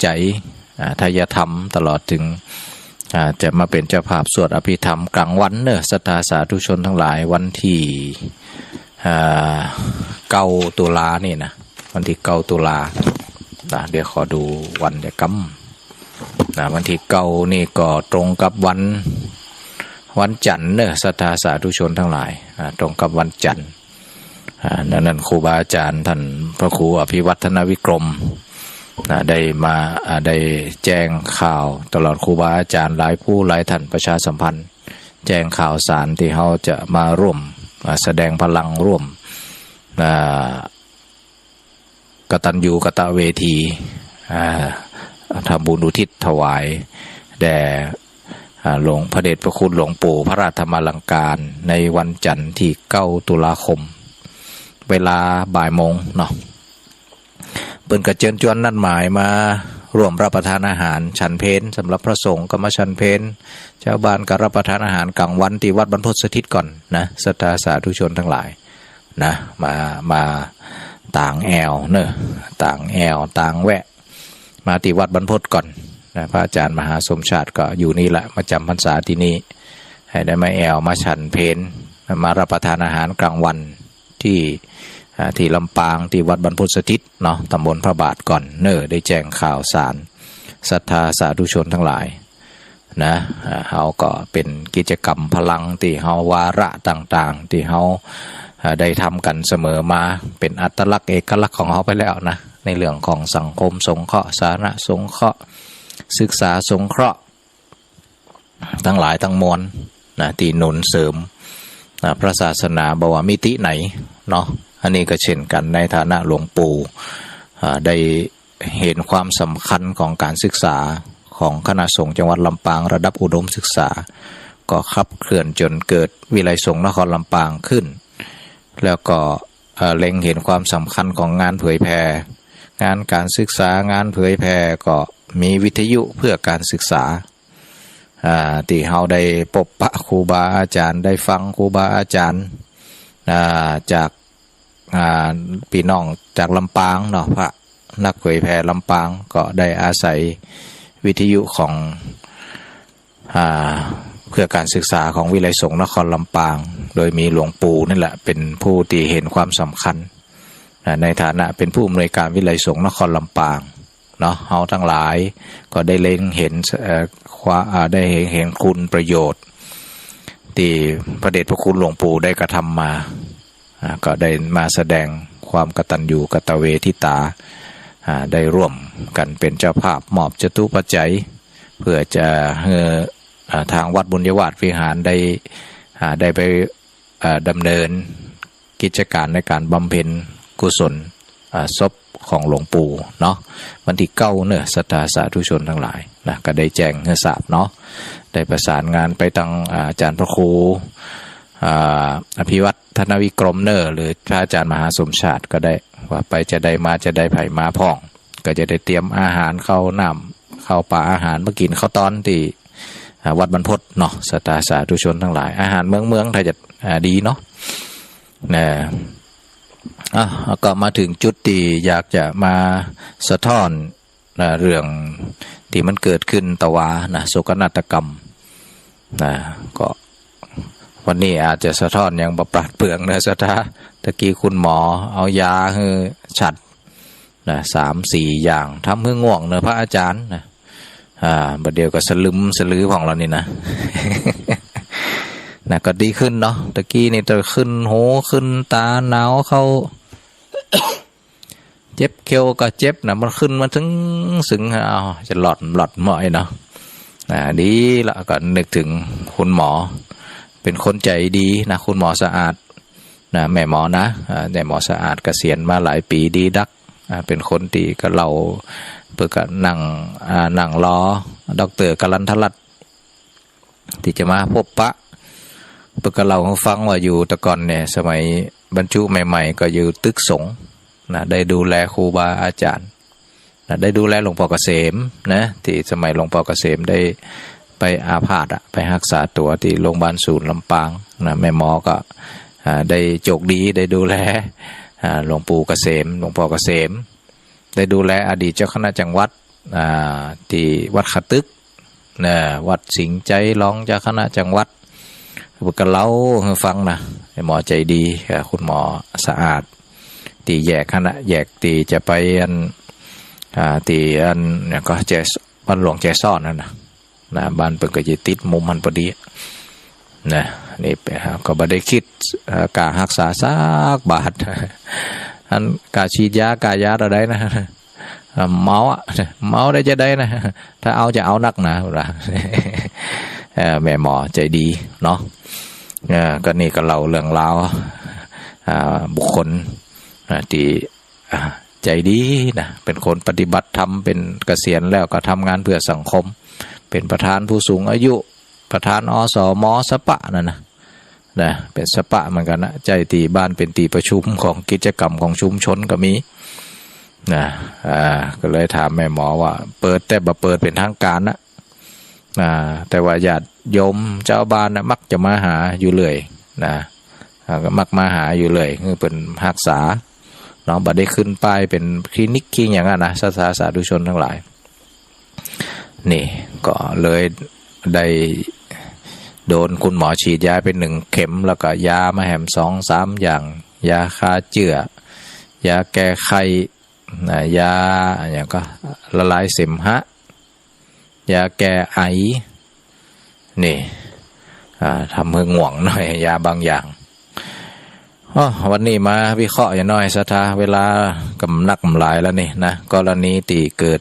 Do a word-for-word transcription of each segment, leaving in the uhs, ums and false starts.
จัย อ่า ไทยธรรม ตลอดเถิง อ่า จะมาเป๋นเจ้าภาพสวดอภิธรรมก๋างวันเน่อ ศรัทธาสาธุชนตังหลาย วันตี้ อ่า เก้าตุลานี่นะ วันตี้เก้าตุลา นะ เดี๋ยวขอดูวันเดี๋ยวกำ นะ วันตี้เก้านี่ก็ตรงกับวัน วันจันทร์เน่อ ศรัทธาสาธุชนตังหลาย อ่า ตรงกับวันจันทร์ อ่า ดังนั้นครูบาอาจ๋ารย์ต้านพระครูอภิวัฒนวิกรม นะ ได้มา อ่า ได้แจ้งข่าว ตลอดครูบาอาจ๋ารย์หลายผู้หลายต้านประชาสัมพันธ์ แจ้งข่าวสารตี้เฮาจะมาร่วม อ่า แสดงพลังร่วม อ่า กตัญญูกตเวที อ่า ทำบุญอุทิศถวายแด่ อ่า หลวง พระเดชพระคุณหลวงปู่พระราชธรรมาลังการ ในวันจันทร์ตี้เก้าตุลาคม เวลาบ่ายโมงเนาะ เปิ้นก็เจิญจวนนัดหมายมาร่วมรับประทานอาหารฉันเพล สำหรับพระสงฆ์ก็มาฉันเพล จาวบ้านก็รับประทานอาหารก๋างวันตี้วัดบรรพตสถิตก่อนนะ ศรัทธาสาธุชนตังหลาย นะ มา มาตางแอ่วเน่อ ตางแอ่ว ตางแวะ มาตี้วัดบรรพตก่อนนะ พระอาจ๋ารย์มหาสมชาติก็อยู่นี่แหละ มาจ๋ำพรรษาตี้นี่ หื้อได้มาแอ่ว มาฉันเพล มารับประทานอาหารก๋างวันตี้ อ่า ตี้ลำปาง ตี้วัดบรรพตสถิตเนาะ ตำบลพระบาทก่อนเน่อ ได้แจ้งข่าวสาร ศรัทธาสาธุชนตังหลาย นะ อ่า เฮาก็เป๋นกิจกรรมพลังตี้เฮา วาระต่างๆ ตี้เฮา อ่า ได้ทำกั๋นเสมอมา เป๋นอัตลักษณ์เอกลักษณ์ของเฮาไปแล้วนะ ในเรื่องของสังคมสงเคราะห์ สาธารณสงเคราะห์ ศึกษาสงเคราะห์ ตังหลายตังมวลนะ ตี้หนุนเสริมนะ พระศาสนาบ่ว่ามิติไหนเนาะ อันนี้ก็เช่นกั๋น ในฐานะหลวงปู่ อ่า ได้ เห็นความสำคัญของก๋านศึกษาของคณะสงฆ์จังหวัดลำปางระดับอุดมศึกษา ก็ขับเคลื่อนจ๋นเกิดวิทยาลัยสงฆ์นครลำปางขึ้น แล้วก็ เอ่อ เล็งเห็นความสำคัญของงานเผยแผ่ งานก๋านศึกษา งานเผยแผ่ ก็มีวิทยุเพื่อการศึกษา อ่า ตี้เฮาได้ปบปะครูบาอาจ๋ารย์ ได้ฟังครูบาอาจ๋ารย์ อ่า จาก อ่า ปี้น้องจากลำปางเนาะ พระนักเผยแผ่ลำปางก็ได้อาศัยวิทยุของ อ่า เพื่อการศึกษาของวิทยาลัยสงฆ์นครลำปาง โดยมีหลวงปู่นี่แหละเป๋นผู้ตี้เห็นความสำคัญ นะ ในฐานะเป๋นผู้อำนวยการวิทยาลัยสงฆ์นครลำปางเนาะ เฮาตังหลายก็ได้เล็งเห็น เอ่อ ความ อ่า ได้เห็น เห็นคุณประโยชน์ ตี้พระเดชพระคุณหลวงปู่ได้กระทำมา อ่า ก็ได้มาแสดงความกตัญญูกตเวทิตา อ่า ได้ร่วมกั๋นเป๋นเจ้าภาพมอบจตุปัจจัย เพื่อจะหื้อ อ่า ตางวัดบุญญวาสวิหารได้ อ่า ได้ไป อ่า ดำเนินกิจก๋านในก๋านบำเพ็ญกุศล อ่า ศพของหลวงปู่เนาะ วันตี้เก้าเน่อ ศรัทธาสาธุชนตังหลายนะ ก็ได้แจ้งหื้อทราบเนาะ ได้ประสานงานไปตัง อ่า อาจ๋ารย์พระครู อ่า อภิวัฒนวิกรมเน่อ หรือพระอาจ๋ารย์มหาสมชาติก็ได้ ว่าไปจะได้มา จะได้ใผมาพ่อง ก็จะได้เตรียมอาหาร ข้าวน้ำ ข้าวป๋าอาหาร มากิ๋นข้าวตอนตี้ อ่า วัดบรรพตเนาะ ศรัทธาสาธุชนตังหลาย อาหารเมืองๆ ถ้าจะ อ่า ดีเนาะ นะ อ่ะ แล้วก็มาเถิงจุดตี้อยากจะมาสะท้อน นะ เรื่องตี้มันเกิดขึ้นตะวานะ โศกนาฏกรรมนะ ก็วันนี้อาจจะสะท้อนอย่างบ่ปราดเปรื่องนะ ศรัทธา ตะกี้คุณหมอเอายาหื้อฉัดนะ สามสี่อย่าง ทำหื้อง่วงเน่อ พระอาจ๋ารย์นะ อ่า บ่าเดี่ยวก็สลึมสลือผ่องแล้วนี่นะ นะ ก็ดีขึ้นเนาะ ตะกี้นี่จะขึ้นหูขึ้นต๋า หนาวเข้า เจ็บเข่าก็เจ็บนะ มันขึ้นมาเถิงเสิง อ้าว จะหลอดหลอดเมาะไอ้เนาะ อ่า ดีละ ก็นึกเถิงคุณหมอ เป๋นคนใจ๋ดีนะ คุณหมอสะอาดนะ แม่หมอนะ อ่า แม่หมอสะอาด เกษียณมาหลายปี๋ดีดัก อ่า เป๋นคนตี้ก็เล่า เปิ้นก็นั่ง อ่า นั่งรอ ด็อกเตอร์กรันทรัตน์ ตี้จะมาปบปะ เปิ้นก็เล่าหื้อฟังว่าอยู่แต่ก่อนเนี่ย สมัยบรรจุใหม่ๆ ก็อยู่ตึกสงฆ์นะ ได้ดูแลครูบาอาจ๋ารย์นะ ได้ดูแลหลวงป้อเกษมนะ ตี้สมัยหลวงป้อเกษมได้ไปอาพาธอะ ไปฮักษาตั๋วตี้โรงพยาบาลศูนย์ลำปางนะ แม่หมอก็ อ่า ได้โจคดี ได้ดูแล อ่า หลวงปู่เกษม หลวงป้อเกษม ได้ดูแลอดีตเจ้าคณะจังหวัด อ่า ตี้วัดขะตึก นะ วัดสิงห์ชัย รองเจ้าคณะจังหวัด เปิ้นก็เล่าหื้อฟังนะ ไอ้หมอใจ๋ดี อ่า คุณหมอสะอาด ตี้แยกหั้นนะ แยกตี้จะไปอัน อ่า ตี้อัน เนี่ยก็แจ บ้านหลวงแจซ้อนหั้นนะ นะ บ้านเปิ้นก็จะติดมุมหั้นปอดี นะ นี่ไป ก็บ่ได้กึ๊ด เอ่อ ก้าฮักษาสักบาท อันก้าฉีดยา ก้ายาเต้าใดนะ อ่า เมาอะ เมาได้จาใดนะ ถ้าเอาจะเอานักหนา ว่า เอ่อ แม่หมอใจ๋ดีเนาะ เอ่อ ก็นี่ก็เล่าเรื่องราว อ่า บุคคล อ่า ตี้ อ่า ใจ๋ดีนะ เป๋นคนปฏิบัติธรรม เป๋นเกษียณแล้วก็ทำงานเพื่อสังคม เป๋นประธานผู้สูงอายุ ประธาน อสม สปะ นั่นนะ นะ เป๋นสปะเหมือนกั๋นนะ ใจ๊ตี้บ้านเป๋นตี้ประชุมของกิจกรรมของชุมชนก็มี นะ อ่า ก็เลยถามแม่หมอว่า เปิดแต่บ่เปิดเป๋นทางก๋านนะ อ่า แต่ว่าญาติโยมจาวบ้านนะ มักจะมาหาอยู่เรื่อยนะ อ่า ก็มักมาหาอยู่เรื่อย คือเปิ้นฮักษาเนาะ บ่ได้ขึ้นป้ายเป๋นคลินิก คลินิกหยังอะนะ ศรัทธาสาธุชนตังหลาย นี่ก็เลยได้โดนคุณหมอฉีดยาไปหนึ่งเข็ม แล้วก็ยามาแหมสองสามอย่าง ยาฆ่าเจื้อ ยาแก้ไข้ นะ ยาอะหยังก็ละลายเสมหะ ยาแก้ไอ นี่ อ่า ทำหื้อง่วงหน่อย ยาบางอย่าง อ้อ วันนี้มาวิเคราะห์หยังหน้อยศรัทธา เวลาก็นักหลายแล้วนี่นะ กรณีตี้เกิด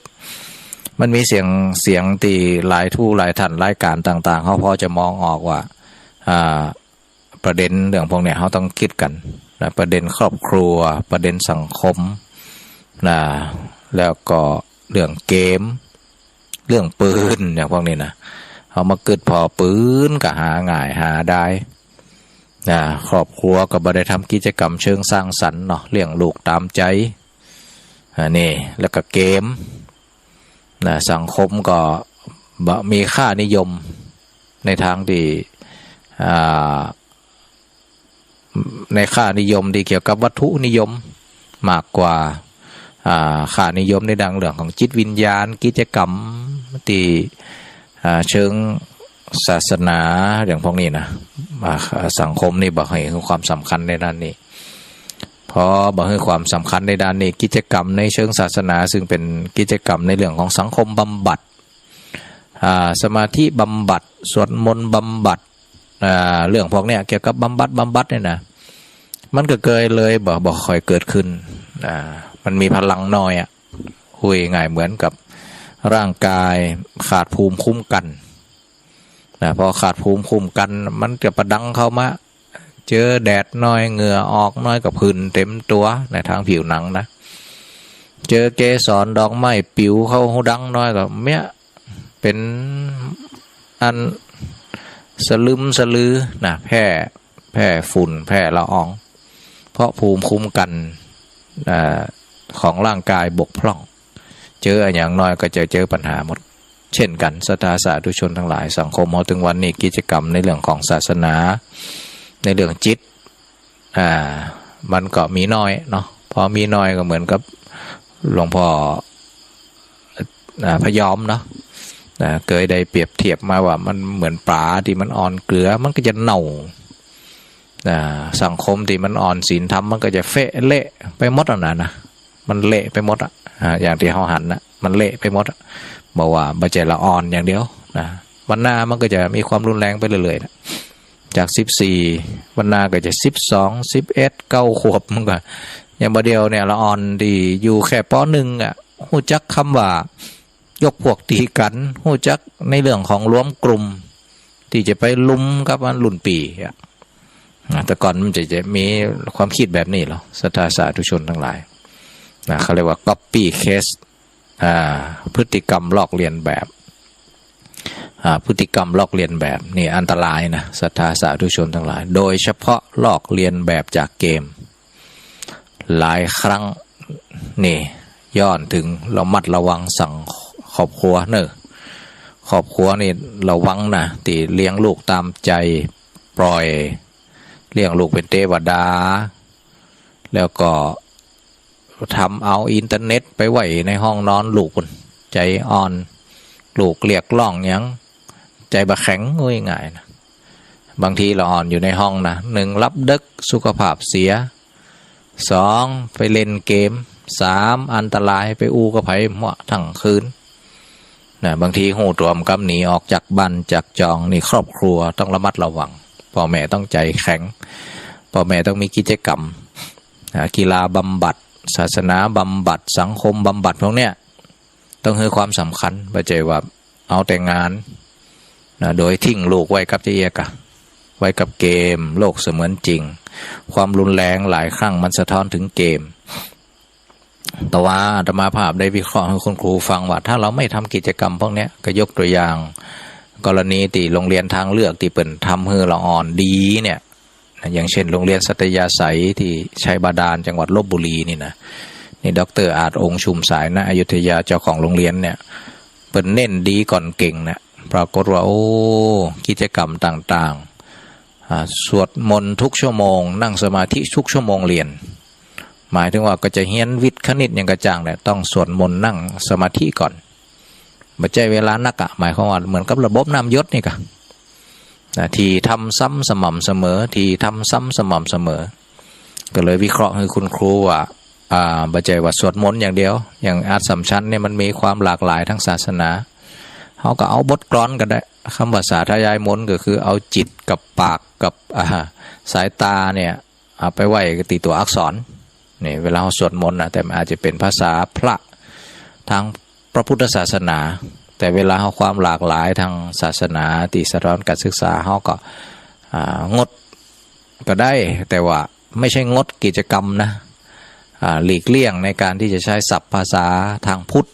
มันมีเสียง เสียงตี้หลายทู่หลายท่าน รายก๋านต่างๆ เฮาพอจะมองออกว่า อ่า ประเด็นเรื่องพวกเนี้ยเฮาต้องกึ๊ดกั๋นนะ ประเด็นครอบครัว ประเด็นสังคมนะ แล้วก็เรื่องเกม เรื่องปืน อย่างพวกนี้นะ เฮามากึ๊ดผ่อปืนก็หาง่ายหาดายนะ ครอบครัวก็บ่ได้ทำกิจกรรมเชิงสร้างสรรค์เนาะ เลี้ยงลูกต๋ามใจ๋ อ่า นี่ แล้วก็เกมนะ สังคมก็บ่มีค่านิยมในทางตี้ อ่า ในค่านิยมตี้เกี่ยวกับวัตถุนิยมมากกว่า อ่า ค่านิยมในด้านเรื่องของจิตวิญญาณ กิจกรรมตี้ อ่า เชิงศาสนา อย่างพวกนี้นะ อ่า สังคมนี่บ่หื้อความสำคัญในด้านนี้ พอบ่หื้อความสำคัญในด้านนี้ กิจกรรมในเชิงศาสนา ซึ่งเป๋นกิจกรรมในเรื่องของสังคมบำบัด อ่า สมาธิบำบัด สวดมนต์บำบัด อ่า เรื่องพวกเนี้ยเกี่ยวกับบำบัด บำบัดเนี่ยนะ มันก็เกยเลยบ่ บ่ค่อยเกิดขึ้น อ่า มันมีพลังน้อยอะ คุยง่ายเหมือนกับร่างกายขาดภูมิคุ้มกันนะ พอขาดภูมิคุ้มกัน มันจะปะดังเข้ามา เจอแดดหน้อย เหงื่อออกหน้อยก็ผื่นเต็มตั๋วในทางผิวหนังนะ เจอเกสรดอกไม้ปิ๋วเข้าฮูดังหน้อยก็เมี้ย เป๋นอันสลึมสะลือนะ แพร่ แพร่ฝุ่น แพร่ละออง เพราะภูมิคุ้มกัน อ่า ของร่างกายบกพร่อง เจออะหยังหน้อยก็จะเจอปัญหาหมด เช่นกั๋น ศรัทธาสาธุชนตังหลาย สังคมเฮาตึงวันนี้ กิจกรรมในเรื่องของศาสนา ในเรื่องจิต อ่า มันก็มีน้อยเนาะ พอมีน้อยก็เหมือนกับหลวงพ่อ อ่า พยอมเนาะ นะ เกยได้เปรียบเทียบมาว่ามันเหมือนป๋าตี้มันอ่อนเกลือ มันก็จะเน่า อ่า สังคมตี้มันอ่อนศีลธรรม มันก็จะเฟะเละไปหมดอะนะ นะ มันเละไปหมดอะ อ่า อย่างตี้เฮาหันนะ มันเละไปหมดอะ บ่ว่าบ่ใจ้ละอ่อนอย่างเดียวนะ วันหน้ามันก็จะมีความรุนแรงไปเรื่อยๆนะ จากสิบสี่ วันหน้าก็จะสิบสอง สิบเอ็ด เก้าขวบ มันก็ อย่างบ่าเดี่ยวเนี่ย ละอ่อนตี้อยู่แค่ ป.หนึ่ง อะ ฮู้จักกำว่ายกพวกตี๋กั๋น ฮู้จักในเรื่องของรวมกลุ่ม ตี้จะไปลุมกับอันรุ่นปี้อะ นะ แต่ก่อนมันจะ จะมีความกึ๊ดแบบนี้เหรอ ศรัทธาสาธุชนตังหลาย นะ เขาเรียกว่า copy case อ่า พฤติกรรมลอกเลียนแบบ อ่า พฤติกรรมลอกเลียนแบบนี่อันตรายนะ ศรัทธาสาธุชนตังหลาย โดยเฉพาะลอกเลียนแบบจากเกม หลายครั้งนี่ย้อนเถิงระมัดระวังสัง ครอบครัวเน่อ ครอบครัวนี่ระวังนะ ตี้เลี้ยงลูกต๋ามใจ๋ ปล่อยเลี้ยงลูกเป๋นเตวดา แล้วก็ทำเอาอินเทอร์เน็ตไปไว้ในห้องนอนลูกพุ้น ใจ๋อ่อน ลูกเรียกร้องหยัง ใจ๋บ่แข็ง ว่าง่ายๆ นะ บางทีละอ่อนอยู่ในห้องนะ นึ่ง หลับดึก สุขภาพเสีย สอง ไปเล่นเกม สาม อันตราย ไปอู้กับใผมั่วทั้งคืน นะ บางทีฮู้ตั๋วมันกำหนีออกจากบ้านจากจอง นี่ครอบครัวต้องระมัดระวัง ป้อแม่ต้องใจ๋แข็ง ป้อแม่ต้องมีกิจกรรม นะ กีฬาบำบัด ศาสนาบำบัด สังคมบำบัด พวกเนี้ย ต้องหื้อความสำคัญ บ่ใจ้ว่าเอาแต่งาน นะ โดยทิ้งลูกไว้กับจาเอียกะ ไว้กับเกม โลกเสมือนจริง ความรุนแรงหลายครั้งมันสะท้อนถึงเกม แต่ว่าอาตมาภาพได้วิเคราะห์หื้อคุณครูฟังว่า ถ้าเราไม่ทำกิจกรรมพวกเนี้ย ก็ยกตัวอย่าง กรณีตี้โรงเรียนทางเลือกตี้เปิ้นทำหื้อละอ่อนดีเนี่ย นะ อย่างเช่นโรงเรียนสัตยาไสยที่ชัยบาดาล จังหวัดลพบุรีนี่นะ นี่ ด็อกเตอร์ อาจ องค์ชุมสาย ณ อยุธยา เจ้าของโรงเรียนเนี่ย เปิ้นเน้นดีก่อนเก่งนะ ปรากฏว่า โอ้ กิจกรรมต่างๆ อ่า สวดมนต์ทุกชั่วโมง นั่งสมาธิทุกชั่วโมงเรียน หมายถึงว่าก็จะเฮียนวิทย์คณิตหยังก็จ้างแหละ ต้องสวดมนต์นั่งสมาธิก่อน บ่ใจ้เวลานักอะ หมายความว่าเหมือนกับระบบน้ำหยดนี่กะ นะ ที่ทำซ้ำสม่ำเสมอ ที่ทำซ้ำสม่ำเสมอ ก็เลยวิเคราะห์หื้อคุณครูว่า อ่า บ่ใจ้ว่าสวดมนต์อย่างเดียว อย่างอัสสัมชัญเนี่ยมันมีความหลากหลายทางศาสนา เฮาก็เอาบทกลอนก็ได้ คำว่าสาธยายมนต์ก็คือเอาจิตกับปากกับ อ่า สายตาเนี่ย เอาไปไว้ตี้ตั๋วอักษร นี่ เวลาเฮาสวดมนต์นะ แต่มันอาจจะเป๋นภาษาพระทางพระพุทธศาสนา แต่เวลาเฮาความหลากหลายทางศาสนาตี้สะท้อนการศึกษา เฮาก็ อ่า งดก็ได้ แต่ว่าไม่ใช่งดกิจกรรมนะ อ่า หลีกเลี่ยงในการที่จะใช้ศัพท์ภาษาทางพุทธ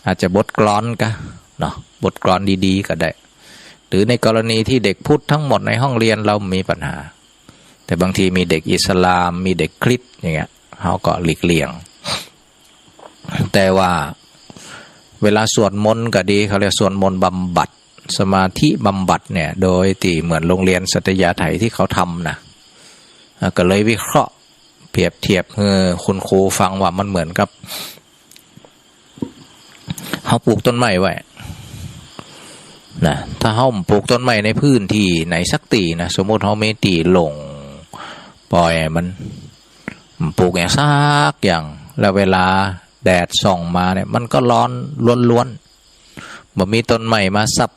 อาจจะบทกลอนกะ เนาะ บทกลอนดีๆ ก็ได้ หรือในกรณีที่เด็กพุทธทั้งหมดในห้องเรียนเรามีปัญหา แต่บางทีมีเด็กอิสลาม มีเด็กคริสต์อย่างเงี้ย เฮาก็หลีกเลี่ยง แต่ว่าเวลาสวดมนต์ก็ดี เขาเรียกสวดมนต์บำบัด สมาธิบำบัดเนี่ย โดยตี้เหมือนโรงเรียนสัตยาไสยที่เขาทำนะ อ่ะ ก็เลยวิเคราะห์เปรียบเทียบหื้อคุณครูฟังว่ามันเหมือนกับ เฮาปลูกต้นไม้ไว้นะ ถ้าเฮาปลูกต้นไม้ในพื้นตี้ไหนสักตี้นะ สมมุติเฮามีตี้โล่ง ปล่อยมันปลูกหยังสักอย่าง แล้วเวลาแดดส่องมาเนี่ย มันก็ร้อนล้วนๆ บ่มีต้นไม้มาซับ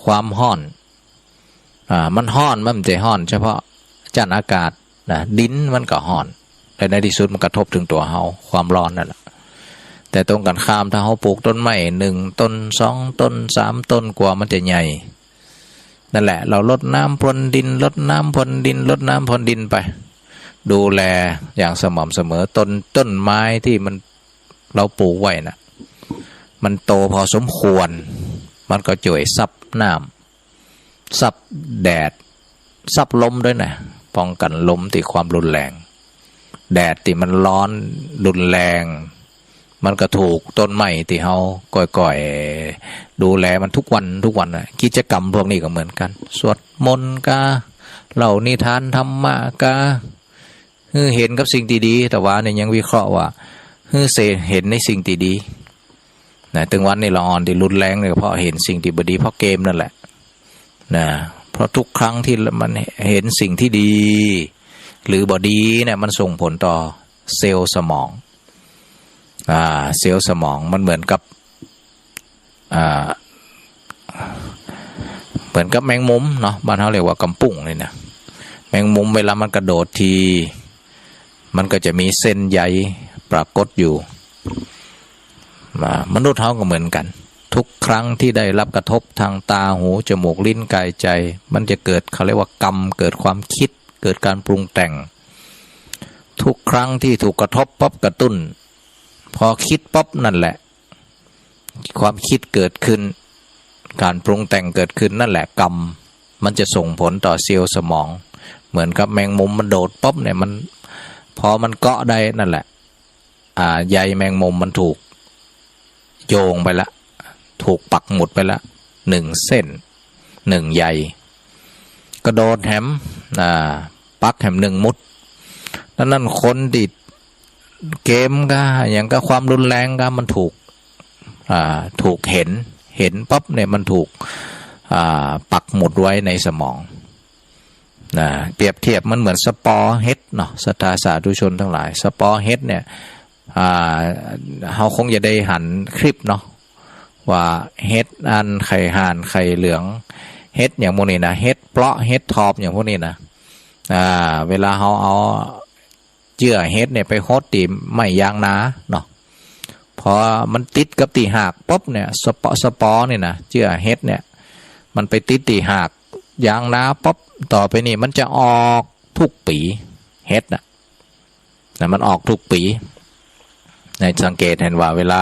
ความฮ้อน อ่า มันฮ้อน มันบ่ใจ้ฮ้อนเฉพาะจั้นอากาศนะ ดินมันก็ฮ้อน และในตี้สุดมันกระทบเถิงตั๋วเฮา ความร้อนนั่นแหละ แต่ตรงกันข้าม ถ้าเฮาปลูกต้นไม้หนึ่งต้น สองต้น สามต้น กว่ามันจะใหญ่ นั่นแหละ เรารดน้ำพรวนดิน รดน้ำพรวนดิน รดน้ำพรวนดินไป ดูแลอย่างสม่ำเสมอ ต้น ต้นไม้ตี้มัน เราปลูกไว้น่ะ มันโตพอสมควร มันก็จ้วยซับน้ำ ซับแดด ซับลมด้วยนะ ป้องกันลมตี้ความรุนแรง แดดตี้มันร้อนรุนแรง มันก็ถูกต้นไม้ตี้เฮาก่อยๆ ดูแลมันทุกวันทุกวันน่ะ กิจกรรมพวกนี้ก็เหมือนกั๋น สวดมนต์กา เล่านิทานธรรมะกา หื้อเห็นกับสิ่งตี้ดี แต่ว่าเนี่ยยังวิเคราะห์ว่า หื้อเส เห็นในสิ่งตี้ดี นะ ตึงวันนี้ละอ่อนตี้รุนแรงเนี่ย เพราะเห็นสิ่งตี้บ่ดี เพราะเกมนั่นแหละ นะ เพราะทุกครั้งตี้มันเห็นสิ่งตี้ดี หรือบ่ดีเนี่ย มันส่งผลต่อเซลล์สมอง อ่า เซลล์สมองมันเหมือนกับ อ่า เหมือนกับแมงมุมเนาะ บ้านเฮาเรียกว่ากำปุ้งนี่นะ แมงมุมเวลามันกระโดดที มันก็จะมีเส้นใยปรากฏอยู่ อ่า มนุษย์เฮาก็เหมือนกั๋น ทุกครั้งตี้ได้รับกระทบทางตา หู จมูก ลิ้น กาย ใจ๋ มันจะเกิด เขาเรียกว่ากรรม เกิดความคิด เกิดการปรุงแต่ง ทุกครั้งตี้ถูกกระทบปั๊บ กระตุ้น พอคิดปั๊บนั่นแหละ ความคิดเกิดขึ้น การปรุงแต่งเกิดขึ้น นั่นแหละกรรม มันจะส่งผลต่อเซลล์สมอง เหมือนกับแมงมุมมันโดดปั๊บเนี่ย มัน พอมันเกาะได้นั่นแหละ อ่า ใยแมงมุมมันถูกโยงไปละ ถูกปักหมุดไปละ หนึ่งเส้น หนึ่งใย กระโดดแหม อ่า ปักแหมหนึ่งหมุด ดังนั้นคนตี้เกมกา หยังกา ความรุนแรงกา มันถูก อ่า ถูกเห็น เห็นปั๊บเนี่ยมันถูก อ่า ปักหมุดไว้ในสมอง นะ เปรียบเทียบมันเหมือนสะปอเห็ดเนาะ ศรัทธาสาธุชนตังหลาย สะปอเห็ดเนี่ย อ่า เฮาคงจะได้หันคลิปเนาะ ว่าเห็ดอันไข่ห่านไข่เหลือง เห็ดอย่างพวกนี้นะ เห็ดเปราะ เห็ดถอบอย่างพวกนี้นะ อ่า เวลาเฮาเอาเจื้อเห็ดเนี่ยไปหดตี้ไม้ยางนาเนาะ พอมันติดกับตี้หากปั๊บเนี่ย สะปอ สะปอเนี่ยนะ เจื้อเห็ดเนี่ย มันไปติดตี้หากยางนาปั๊บ ต่อไปนี่มันจะออกทุกปี๋ เห็ดน่ะ นะ มันออกทุกปี๋ ในสังเกตหันว่าเวลา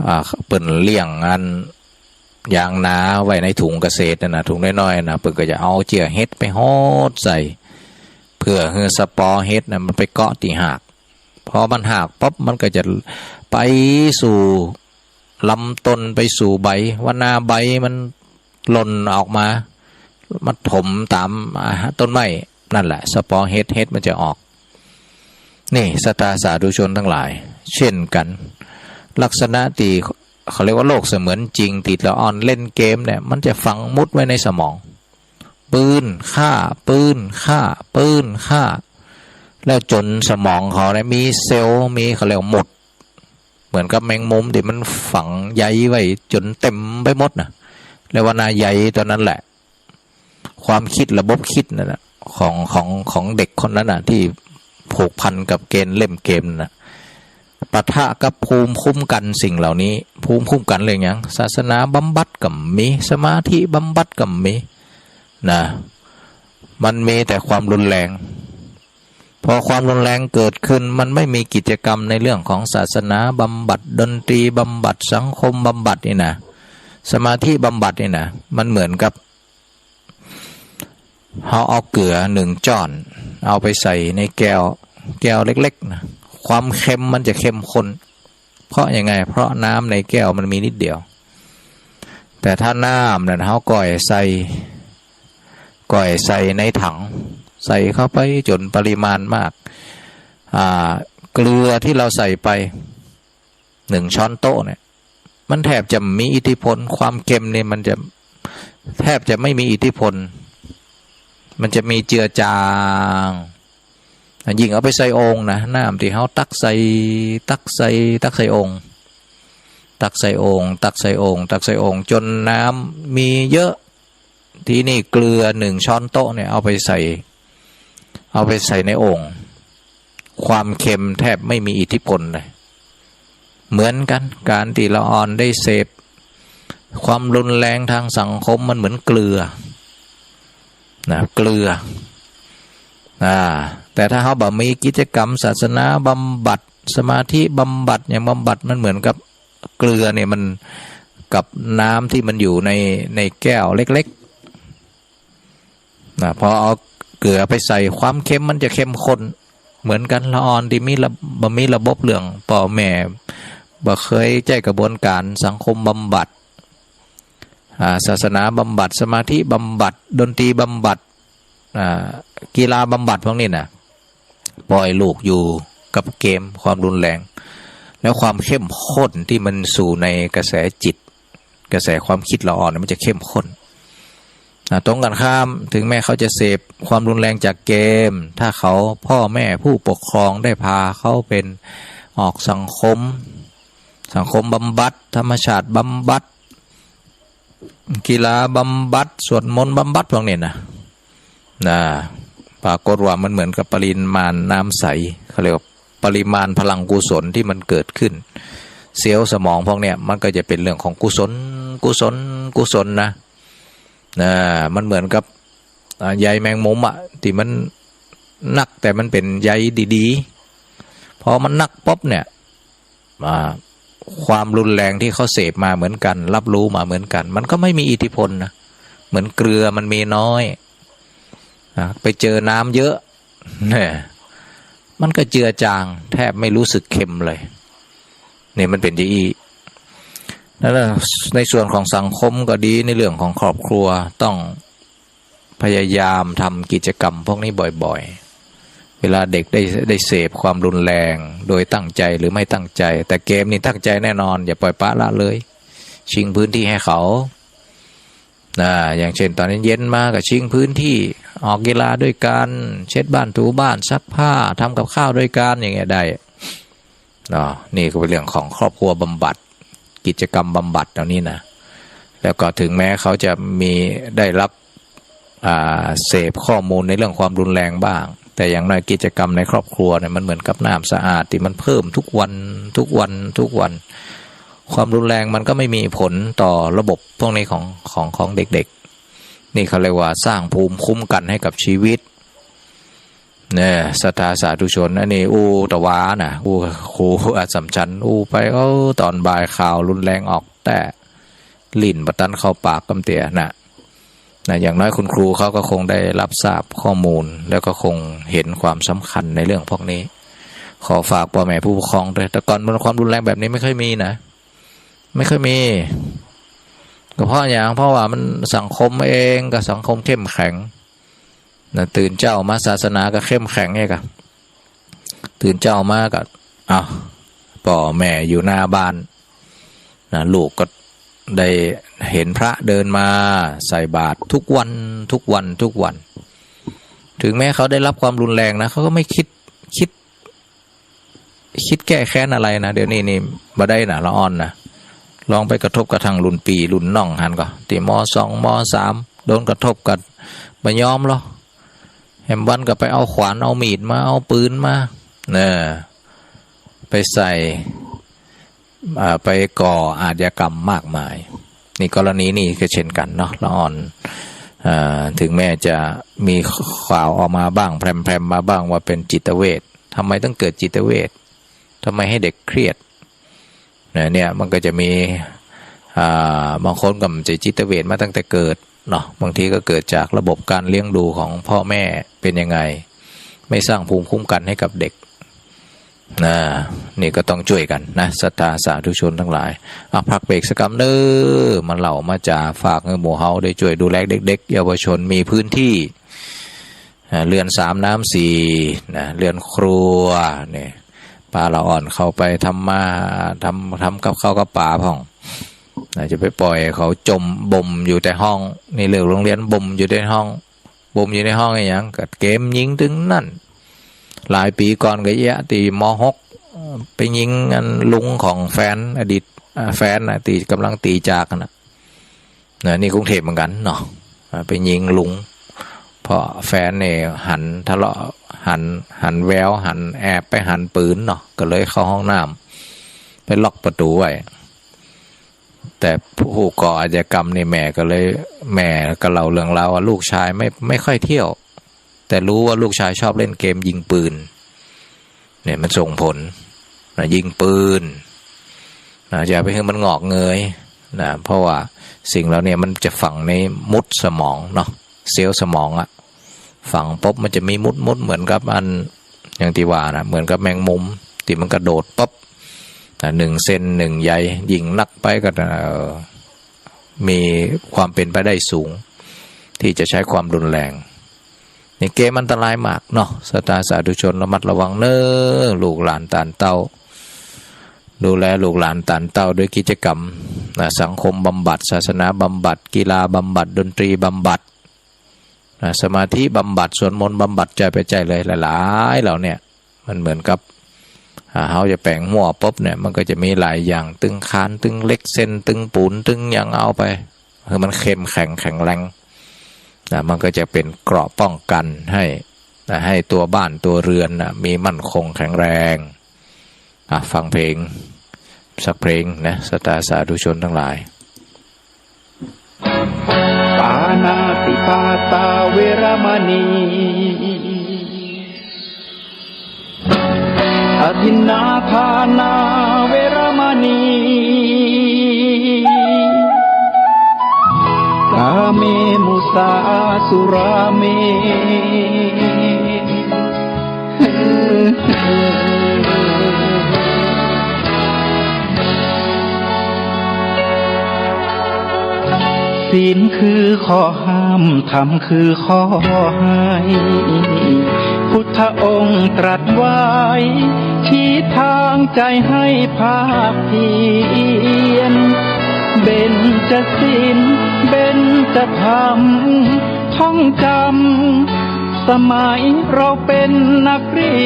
อ่า เปิ้นเลี้ยงอันยางนาไว้ในถุงเกษตรนั่นนะ ถุงน้อยๆ นะ เปิ้นก็จะเอาเจื้อเห็ดไปหดใส่ เพื่อหื้อสะปอเห็ดน่ะมันไปเกาะตี้หาก พอมันหากปั๊บมันก็จะไปสู่ลำต้น ไปสู่ใบ วันหน้าใบมันหล่นออกมา มาถมต๋าม อ่า ต้นไม้ นั่นแหละ สะปอเห็ด เห็ดมันจะออก นี่ ศรัทธาสาธุชนตังหลาย เช่นกั๋น ลักษณะตี้เขาเรียกว่าโลกเสมือนจริง ตี้ละอ่อนเล่นเกมเนี่ย มันจะฝังมุดไว้ในสมอง ปื้นฆ่า ปื้นฆ่า ปื้นฆ่า แล้วจ๋นสมองเขาเนี่ยมีเซลล์ มี เขาเรียกว่าหมุด เหมือนกับแมงมุมตี้มันฝังใยไว้จ๋นเต็มไปหมดน่ะ แล้ววันหน้าใยต๋อนนั้นแหละ ความคิด ระบบคิดนั่นน่ะ ของ ของ ของเด็กคนนั้นน่ะ ตี้ผูกพันกับเกม เล่นเกมนั่นน่ะ ปะทะกับภูมิคุ้มกั๋นสิ่งเหล่านี้ ภูมิคุ้มกั๋นเรื่องหยัง ศาสนาบำบัดก็มี สมาธิบำบัดก็มี นะ มันมีแต่ความรุนแรง พอความรุนแรงเกิดขึ้น มันไม่มีกิจกรรมในเรื่องของศาสนาบำบัด ดนตรีบำบัด สังคมบำบัดนี่นะ สมาธิบำบัดนี่นะ มันเหมือนกับ เฮาเอาเกลือหนึ่งจ้อน เอาไปใส่ในแก้ว แก้วเล็กๆ นะ ความเค็มมันจะเข้มข้น เพราะยังไง เพราะน้ำในแก้วมันมีนิดเดียว แต่ถ้าน้ำนั่นเฮาก้อยใส่ ก้อยใส่ในถัง ใส่เข้าไปจ๋นปริมาณมาก อ่า เกลือตี้เฮาใส่ไปหนึ่งช้อนโต๊ะเนี่ย มันแทบจะมีอิทธิพล ความเค็มนี่มันจะแทบจะไม่มีอิทธิพล มันจะมีเจือจาง ยิ่งเอาไปใส่โอ่งนะ น้ำตี้เฮาตักใส่ ตักใส่ ตักใส่โอ่ง ตักใส่โอ่ง ตักใส่โอ่ง ตักใส่โอ่ง จ๋นน้ำมีเยอะ ทีนี้เกลือหนึ่งช้อนโต๊ะเนี่ย เอาไปใส่ เอาไปใส่ในโอ่ง ความเค็มแทบไม่มีอิทธิพลเลย เหมือนกั๋น ก๋านตี้ละอ่อนได้เสพความรุนแรงทางสังคม มันเหมือนเกลือ นะ เกลือ อ่า แต่ถ้าเฮาบ่มีกิจกรรมศาสนาบำบัด สมาธิบำบัด หยังบำบัด มันเหมือนกับเกลือเนี่ย มันกับน้ำตี้มันอยู่ใน ในแก้วเล็กๆ นะ พอเอาเกลือไปใส่ ความเค็มมันจะเข้มข้น เหมือนกั๋น ละอ่อนตี้มีระ บ่มีระบบเรื่อง ป้อแม่บ่เคยใจ๊กระบวนก๋านสังคมบำบัด อ่า ศาสนาบำบัด สมาธิบำบัด ดนตรีบำบัด อ่า กีฬาบำบัดพวกนี้นะ ปล่อยลูกอยู่กับเกม ความรุนแรง แล้วความเข้มข้นตี้มันสู่ในกระแสจิต กระแสความคิดละอ่อนมันจะเข้มข้น อ่า ตรงกั๋นข้าม ถึงแม้เขาจะเสพความรุนแรงจากเกม ถ้าเขา พ่อแม่ผู้ปกครองได้พาเขาไปออกสังคม สังคมบำบัด ธรรมชาติบำบัด กีฬาบำบัด สวดมนต์บำบัดพวกนี้นะ นะ ปรากฏว่ามันเหมือนกับปริมาณน้ำใส เขาเรียกว่าปริมาณพลังกุศลตี้มันเกิดขึ้น เซลล์สมองพวกเนี้ย มันก็จะเป๋นเรื่องของกุศล กุศล กุศลนะ นะ มันเหมือนกับ อ่า ใยแมงมุมอะ ตี้มันนัก แต่มันเป๋นใยดีๆ พอมันนักปุ๊บเนี่ย อ่า ความรุนแรงตี้เขาเสพมาเหมือนกั๋น รับรู้มาเหมือนกั๋น มันก็ไม่มีอิทธิพลนะ เหมือนเกลือมันมีน้อย อ่า ไปเจอน้ำเยอะ เนี่ย มันก็เจือจาง แทบไม่รู้สึกเค็มเลย เนี่ย มันเป๋นอย่างอี้ แล้วในส่วนของสังคมก็ดี ในเรื่องของครอบครัว ต้องพยายามทำกิจกรรมพวกนี้บ่อย เวลาเด็กได้ ได้เสพความรุนแรงโดยตั้งใจหรือไม่ตั้งใจ แต่เกมนี่ตั้งใจแน่นอน อย่าปล่อยปละละเลย ชิงพื้นที่ให้เขา นะ อย่างเช่นตอนเย็นๆ มาก็ชิงพื้นที่ ออกกีฬาด้วยกัน เช็ดบ้านถูบ้าน ซักผ้า ทำกับข้าวด้วยกัน อย่างเงี้ยได้ เนาะ นี่ก็เป็นเรื่องของครอบครัวบำบัด กิจกรรมบำบัดเหล่านี้นะ แล้วก็ถึงแม้เขาจะมี ได้รับ อ่า เสพข้อมูลในเรื่องความรุนแรงบ้าง แต่อย่างน้อยกิจกรรมในครอบครัวเนี่ย มันเหมือนกับน้ำสะอาดตี้มันเพิ่มทุกวัน ทุกวัน ทุกวัน ความรุนแรงมันก็ไม่มีผลต่อระบบพวกนี้ของ ของ ของเด็กๆ นี่เขาเรียกว่าสร้างภูมิคุ้มกันให้กับชีวิต เนี่ย ศรัทธาสาธุชน อันนี้อู้ตะวานะ อู้ครูอัสสัมชัญ อู้ไป เอ้า ตอนบ่ายข่าวรุนแรงออกแต๊ ลิ้นบ่ตันเข้าปากกำเตียนะ นะ อย่างน้อยคุณครูเขาก็คงได้รับทราบข้อมูล แล้วก็คงเห็นความสำคัญในเรื่องพวกนี้ ขอฝากป้อแม่ผู้ปกครองด้วย แต่ก่อนมันความรุนแรงแบบนี้ไม่ค่อยมีนะ ไม่ค่อยมี ก็เพราะหยัง เพราะว่ามันสังคมเองก็สังคมเข้มแข็ง นะ ตื่นเจ๊ามาศาสนาก็เข้มแข็งเองอะ ตื่นเจ๊ามาก็ อ้าว ป้อแม่อยู่หน้าบ้าน นะ ลูกก็ได้เห็นพระเดินมาใส่บาตรทุกวัน ทุกวัน ทุกวัน ถึงแม้เขาได้รับความรุนแรงนะ เขาก็ไม่คิด คิด คิดแก้แค้นอะไรนะ เดี๋ยวนี้นี่บ่ได้นะ ละอ่อนนะ ลองไปกระทบกระทั่งรุ่นปี้รุ่นน้องหันก่อ ตี้ ม.สอง ม.สาม โดนกระทบกั๋น บ่ยอมลอ แหมวันก็ไปเอาขวาน เอามีดมา เอาปืนมา เน่อ ไปใส่ อ่า ไปก่ออาชญากรรมมากมาย นี่กรณีนี่ก็เช่นกั๋นเนาะ ละอ่อน อ่า ถึงแม้จะมีข่าวออกมาบ้าง แพร่มๆ มาบ้างว่าเป็นจิตเวช ทำไมต้องเกิดจิตเวช ทำไมให้เด็กเครียด นะ เนี่ย มันก็จะมี อ่า บางคนก็บ่ใจ้จิตเวชมาตั้งแต่เกิดเนาะ บางทีก็เกิดจากระบบการเลี้ยงดูของพ่อแม่เป็นยังไง ไม่สร้างภูมิคุ้มกันให้กับเด็ก นะ นี่ก็ต้องจ้วยกั๋นนะ ศรัทธาสาธุชนตังหลาย อ่ะ พักเบรกสักกำเน่อ มาเล่ามาจ๋า ฝากหื้อหมู่เฮาได้จ้วยดูแลเด็กๆ เยาวชน มีพื้นที่ อ่า เรือนสามน้ำสี่นะ เรือนครัวเนี่ย ปาละอ่อนเข้าไปทำมา ทำ ทำกับข้าวกับป๋าพ่องนะ จะไปปล่อยเขาจ่มบ่มอยู่แต่ห้อง นี่เลิกโรงเรียนบ่มอยู่แต่ห้อง บ่มอยู่ในห้องอะหยัง ก็เกมยิงตึงนั้น หลายปี๋ก่อนก็เยียะ ตี้ ม.หก ไปยิงอันลุงของแฟน อดีต อ่า แฟนน่ะ ตี้ก่ำลังตี๋จากหั้นน่ะ นะ นี่กรุงเทพฯเหมือนกั๋นเนาะ อ่า ไปยิงลุง เพราะแฟนเนี่ยหันทะเลาะ หัน หันแวว หันแอบไปหันปืนเนาะ ก็เลยเข้าห้องน้ำ ไปล็อกประตู๋ไว้ แต่ผู้ก่ออาชญากรรมนี่แม่ก็เลย แม่ก็เล่าเรื่องราวว่าลูกชายไม่ ไม่ค่อยเที่ยว แต่รู้ว่าลูกชายชอบเล่นเกมยิงปืน เนี่ยมันส่งผลนะ ยิงปืนนะ อย่าไปหื้อมันงอกเงยนะ เพราะว่าสิ่งเหล่านี้มันจะฝังในมุดสมองเนาะ เซลล์สมองอะ ฝังปุ๊บมันจะมีมุดๆ เหมือนกับอัน อย่างตี้ว่านะ เหมือนกับแมงมุม ตี้มันกระโดดปุ๊บนะ หนึ่งเซนหนึ่งใย ยิ่งนักไปก็ เอ่อ มีความเป็นไปได้สูง ตี้จะใจ๊ความรุนแรง นี่เกมอันตรายมากเนาะ ศรัทธาสาธุชนระมัดระวังเน่อ ลูกหลานต๋านเต้า ดูแลลูกหลานต๋านเต้าด้วยกิจกรรมนะ สังคมบำบัด ศาสนาบำบัด กีฬาบำบัด ดนตรีบำบัดนะ สมาธิบำบัด สวดมนต์บำบัด ใจ๊ไปใจ๊เลย หลายๆ เหล่าเนี่ย มันเหมือนกับ อ่า เฮาจะแป๋งหัวปุ๊บเนี่ย มันก็จะมีหลายอย่าง ตึงคาน ตึงเหล็กเส้น ตึงปูน ตึงหยังเอาไป คือมันเข้มแข็งแข็งแรงนะ มันก็จะเป็นเกราะป้องกันให้นะ ให้ตัวบ้านตัวเรือนนะ มีมั่นคงแข็งแรง อ่ะ ฟังเพลงสักเพลงนะ ศรัทธาสาธุชนตังหลาย ปาณาติปาตาเวระมะณี อทินนาทานาเวระมะณี กาเมมุสาสุราเม ศีลคือข้อห้าม ธรรมคือข้อห้าย ค พุทธองค์ตรัสไว้ ชี้ทางใจให้ภาคเพียร เบญจศีล เบญจธรรม ท่องจำ สมัยเราเป็นนักเรี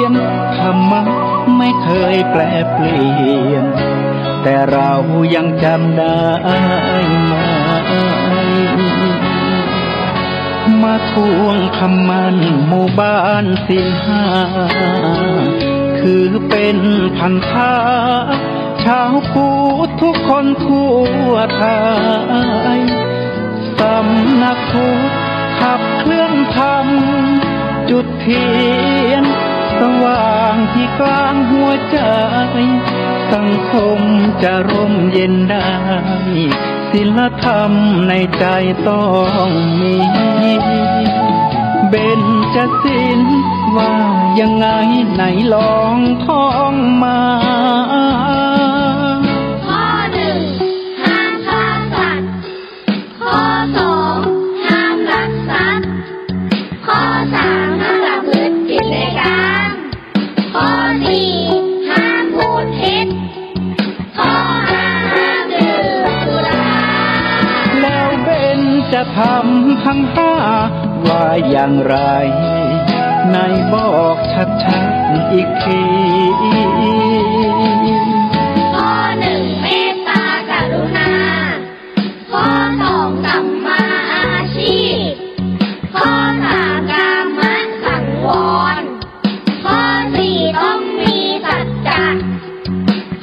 ยน ธรรมะไม่เคยแปรเปลี่ยน แต่เรายังจำได้ไหม มาทวงคำมั่นหมู่บ้านศีลห้า คือเป็นพันธะ ชาวพุทธทุกคนทั่วไทย สำนักพุทธขับเคลื่อนธรรม จุดเทียนสว่างที่กลางหัวใจ สังคมจะร่มเย็นได้ ศีลธรรมในใจต้องมี เบญจศีลว่ายังไงไหนลองท่องมา ข้อหนึ่ง ห้ามฆ่าสัตว์ ข้อสอง ห้ามลักทรัพย์ ข้อสาม ห้ามประพฤติผิดในกาม ข้อสี่ ห้ามพูดเท็จ ข้อห้า ห้ามดื่มสุรา แล้วเบญจธรรมทั้งห้าว่าอย่างไร ไหนบอกชัดๆ อีกที ข้อหนึ่ง เมตตากรุณา ข้อสอง สัมมาอาชีพ ข้อสาม กามสังวร ข้อสี่ ต้องมีสัจจะ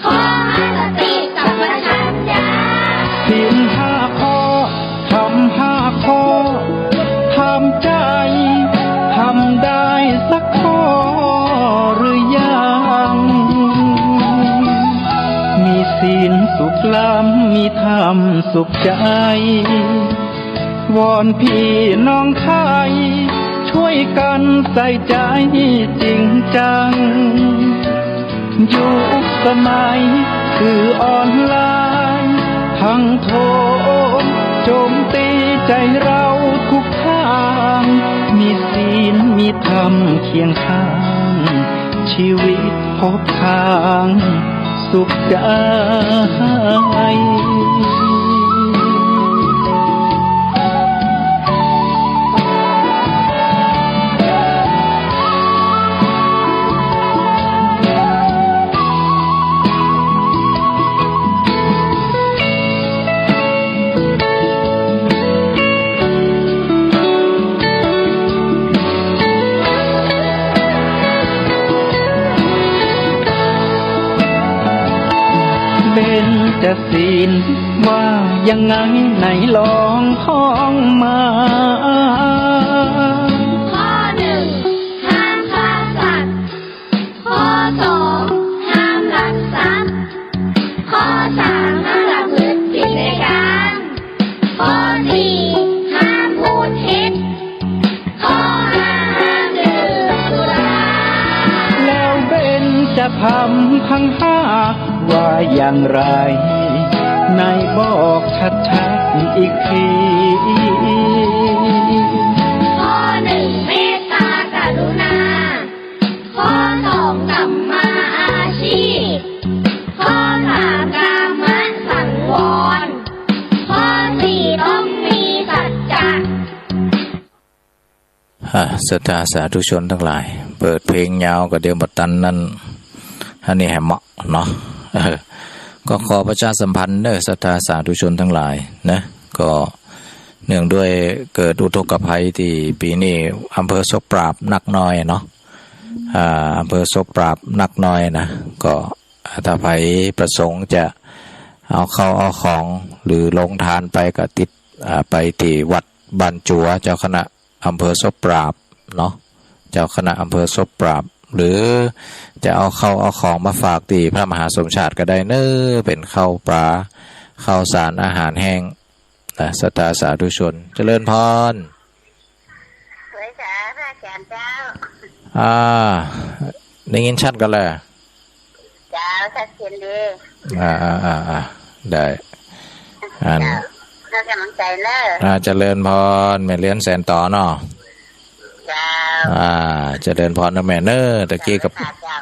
ข้อห้า สติสัมปชัญญะ ศีลห้าข้อ ธรรมห้าข้อ ทำใจ ทำได้สักข้อหรือยัง มีศีลสุขล้ำ มีธรรมสุขใจ วอนพี่น้องไทย ช่วยกันใส่ใจจริงจัง ยุคสมัยสื่อออนไลน์ ทั้งโถมโจมตีใจเราทุกทาง มีศีลมีธรรมเคียงข้าง ชีวิตพบทางสุขใจ เบญจศีลว่ายังไงไหนลองท่องมา ข้อหนึ่ง ห้ามฆ่าสัตว์ ข้อสอง ห้ามลักทรัพย์ ข้อสาม ห้ามประพฤติผิดในกาม ข้อสี่ ห้ามพูดเท็จ ข้อห้า ห้ามดื่มสุรา แล้วเบญจธรรมทั้งห้าว่าอย่างไร ไหนบอกชัดๆ อีกที ข้อหนึ่ง เมตตากรุณา ข้อสอง สัมมาอาชีพ ข้อสาม กามสังวร ข้อสี่ ต้องมีสัจจะ อ่า ศรัทธาสาธุชนตังหลาย เปิดเพลงยาวก็เดี๋ยวบ่ตันนั่น อันนี้แหมเหมาะเนาะ เออ ก็ขอประชาสัมพันธ์เด้อ ศรัทธาสาธุชนตังหลายนะ ก็เนื่องด้วยเกิดอุทกภัยตี้ปี๋นี้อำเภอศพปราบนักน้อยเนาะ อ่า อำเภอศพปราบนักน้อยนะ ก็ถ้าใผประสงค์จะเอาเข้าเอาของหรือโรงทานไปก็ติด อ่า ไปตี้วัดบ้านจัว เจ้าคณะอำเภอศพปราบเนาะ เจ้าคณะอำเภอศพปราบ หรือจะเอาเข้าเอาของมาฝากตี้พระมหาสมชาติก็ได้เน้อ เป๋นข้าวป๋า ข้าวสาร อาหารแห้ง นะ ศรัทธาสาธุชน เจริญพร สวยสาพระอาจารย์เจ้า อ่า ได้ยินชัดก่อแล เจ้า ชัดเจนดี อ่า อ่า อ่า อ่า ได้ อัน เจ้า ให้ก๋ำลังใจ๋เน้อ อ่า เจริญพร แม่เรือนแสนต่อเนาะ เจ้า อ่า เจริญพรนะแม่เนอะ ตะกี้ก็ เจ้า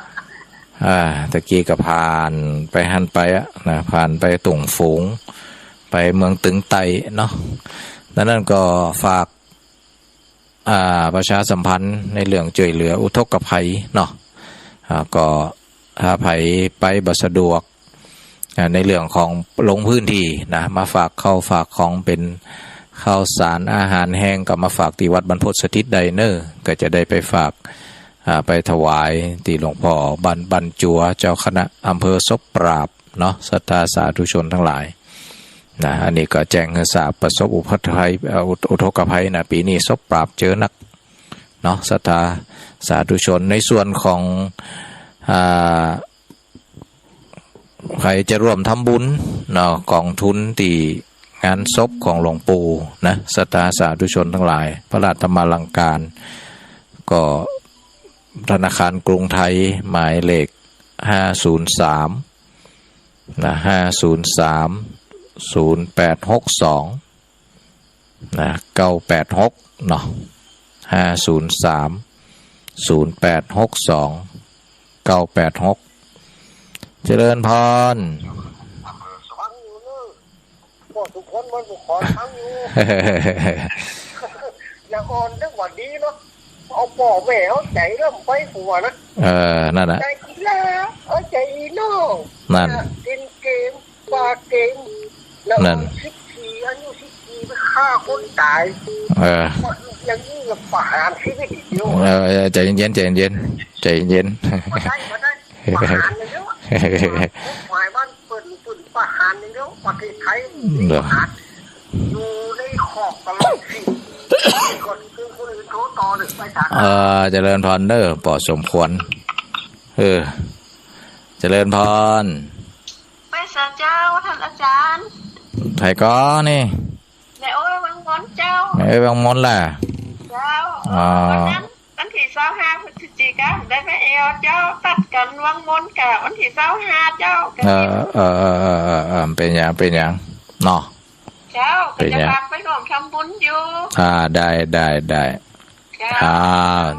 อ่า ตะกี้ก็ผ่านไปหั้นไปอะนะ ผ่านไปตุ่งฝูง ไปเมืองตึงใต้เนาะ ดังนั้นก็ฝาก อ่า ประชาสัมพันธ์ในเรื่องจ้วยเหลืออุทกภัยเนาะ อ่า ก็ถ้าใผไปบ่สะดวก อ่า ในเรื่องของลงพื้นที่นะ มาฝากข้าวฝากของเป๋นข้าวสารอาหารแห้ง ก็มาฝากตี้วัดบรรพตสถิตได้เนอะ ก็จะได้ไปฝาก อ่า ไปถวายตี้หลวงป้อบ้าน บ้านจัว เจ้าคณะอำเภอศพปราบเนาะ ศรัทธาสาธุชนตังหลายนะ อันนี้ก็แจ้งหื้อทราบ ประสบอุทกภัย เอ่อ อุท- อุทกภัยนะ ปี๋นี้ศพปราบเจอนักเนาะ ศรัทธาสาธุชน ในส่วนของ อ่า ใผจะร่วมทำบุญเนาะ กองทุนตี้งานศพของหลวงปู่นะ ศรัทธาสาธุชนตังหลาย พระราชธรรมาลังการ ก็ธนาคารกรุงไทย หมายเลข ห้าศูนย์สาม นะ ห้าศูนย์สาม ศูนย์แปดหกสอง นะ เก้าแปดหก เนาะ ห้าศูนย์สาม ศูนย์แปดหกสอง เก้าแปดหก เจริญพร ฟังอยู่เนอะ ป้อสุขนมันก็ขอฟังอยู่ อย่างอ่อนนึกว่าดีเนาะ เอาป้อแม่เอาใจ๋เริ่มไปหัวนะ เออ นั่นน่ะ ใจ๋อีหล้า เอาใจ๋อีน้อง นั่น เล่นเกม ปาเก๋ง แล้ว นั่น สิบสี่ อายุสิบสี่ ไปฆ่าคนต๋าย เออ อย่างนี้ก็ประหารชีวิตอีกเดียว เออ ใจ๋เย็นๆ ใจ๋เย็นๆ ใจ๋เย็นๆ บ่ได้ บ่ได้ ประหารอย่างเดียว กฎหมายบ้านเปิ้น เปิ้นประหารอย่างเดียว ประเทศไทย เหรอ ประหาร อยู่ในคอกตลอดชีวิต ก่อนคือคนอื่นโทษต่อเลย ไปศาล เออ เจริญพรเด้อ ป้อสมควร เออ เจริญพร ไหว้สาเจ้า ต้านอาจ๋ารย์ ใผก่อนี่ แม่โอ้ยวังมนเจ้า แม่โอ้ยวังมนแหละ เจ้า อ๋อ วันนั้น วันตี้ซาวห้าพฤศจิกา ได้แม่แอวเจ้า ตัดกั๋นวังมนกับวันตี้ซาวห้าเจ้า เออ เออ เป๋นหยัง เป๋นหยัง เนาะ เจ้า เป๋นหยัง ก็จะฝากไปร่วมทำบุญอยู่ อ่า ได้ ได้ ได้ เจ้า อ่า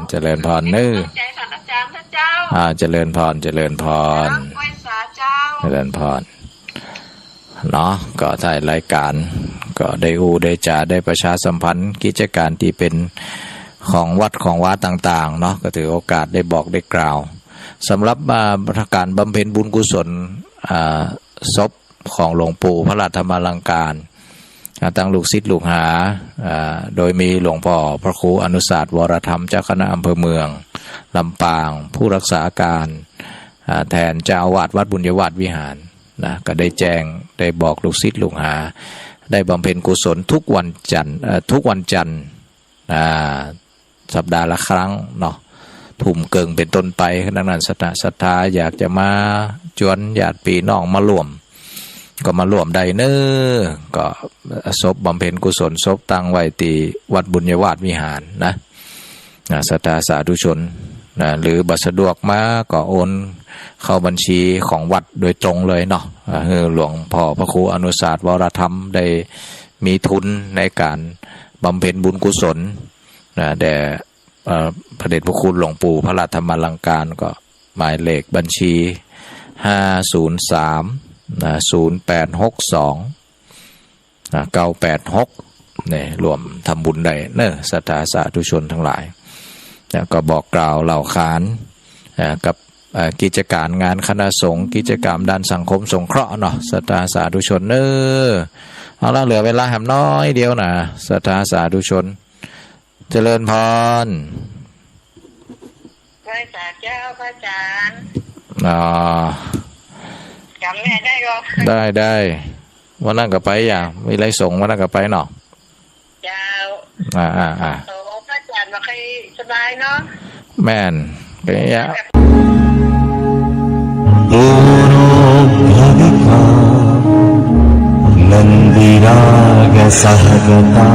เจริญพรเน้อ ขอบใจ๋ต้านอาจ๋ารย์นะเจ้า อ่า เจริญพร เจริญพร เจ้า ไหว้สาเจ้า เจริญพร เนาะ ก็ท้ายรายก๋าน ก็ได้อู้ได้จ๋า ได้ประชาสัมพันธ์กิจก๋านตี้เป๋นของวัดของวาต่างๆ เนาะ ก็ถือโอกาสได้บอกได้กล่าว สำหรับ อ่า ก๋านบำเพ็ญบุญกุศล อ่า ศพ ของหลวงปู่พระราชธรรมาลังการ อ่า ตังลูกศิษย์ลูกหา อ่า โดยมีหลวงป้อพระครูอนุสาสน์ วรธรรม เจ้าคณะอำเภอเมืองลำปาง ผู้รักษาก๋าน อ่า แตนเจ้าอาวาสวัดบุญญาวาสวิหารนะ ก็ได้แจ้ง ได้บอกลูกศิษย์ลูกหา ได้บำเพ็ญกุศลทุกวันจันทร์ เอ่อ ทุกวันจันทร์ อ่า สัปดาห์ละครั้งเนาะ ทุ่มเกิ่งเป๋นต้นไป ดังนั้นศรัทธา ศรัทธาอยากจะมาจวนญาติปี้น้องมาร่วม ก็มาร่วมได้เน้อ ก็ศพบำเพ็ญกุศลศพตั้งไว้ตี้วัดบุญญาวาสวิหารนะ อ่า ศรัทธาสาธุชนนะ หรือบ่สะดวกมาก็โอนเข้าบัญชีของวัดโดยตรงเลยเนาะ อ่า หื้อหลวงป้อพระครูอนุสาสน์ วรธรรม ได้มีทุนในก๋านบำเพ็ญบุญกุศล นะ แด่ เอ่อ พระเดชพระคุณหลวงปู่พระราชธรรมาลังการ ก็หมายเลขบัญชี ห้าศูนย์สาม นะ ศูนย์แปดหกสอง นะ เก้าแปดหก เนี่ย ร่วมทำบุญได้เน้อ ศรัทธาสาธุชนตังหลาย นะ ก็บอกกล่าวเล่าขาน อ่า กับ อ่า กิจก๋านงานคณะสงฆ์ กิจก๋านด้านสังคมสงเคราะห์เนาะ ศรัทธาสาธุชนเน้อ เอาละ เหลือเวลาแหมน้อยเดียวนะ ศรัทธาสาธุชน เจริญพร ไหว้สาเจ้า พระอาจ๋ารย์ อ๋อ จ๋ำแม่ได้ก่อ ได้ ได้ วันนั้นก็ไปอย่าง มีไลยสงฆ์ วันนั้นก็ไปเนาะ เจ้า อ่า อ่า อ่า โอ้ พระอาจ๋ารย์บ่ใค่สบายเนาะ แม่น เป๋นอย่าง दूरो भविका नन्दिरागसहगता